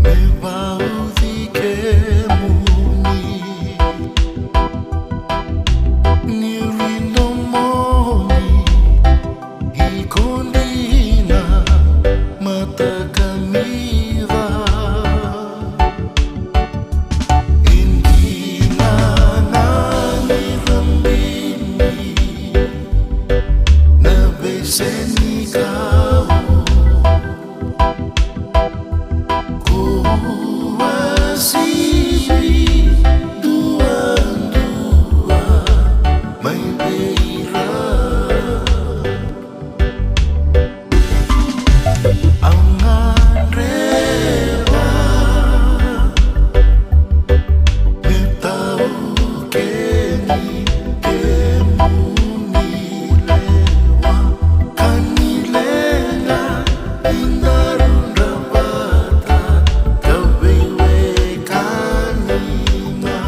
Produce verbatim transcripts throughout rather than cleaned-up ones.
Me vauci kemuni, ni ri domoni, iko dina, mataka ni ca. E dina na ni cabini, na veisenikau. Ko uasivi duadua mai vei ira. Au gadreva me taukeni kemuni lewa, ka ni leqa ni daru dra vata ka veiwekani ga.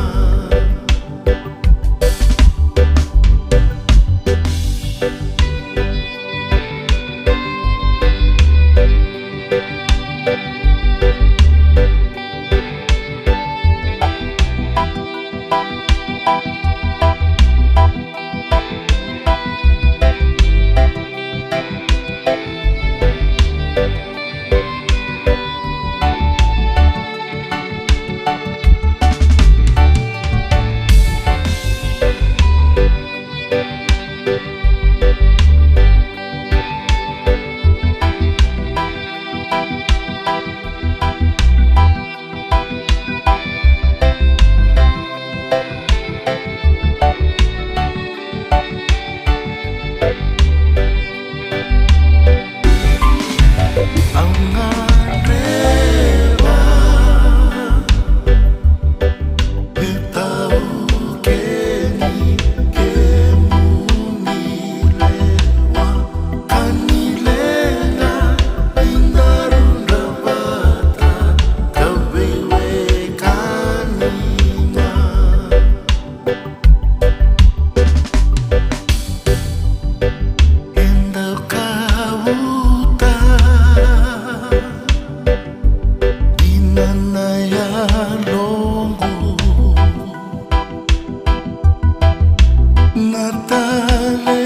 Au gadreva me taukeni kemuni lewa, ka ni leqa ni daru dra vata ka veiwekani ga. Eda kauta dina na yaloqu, na tale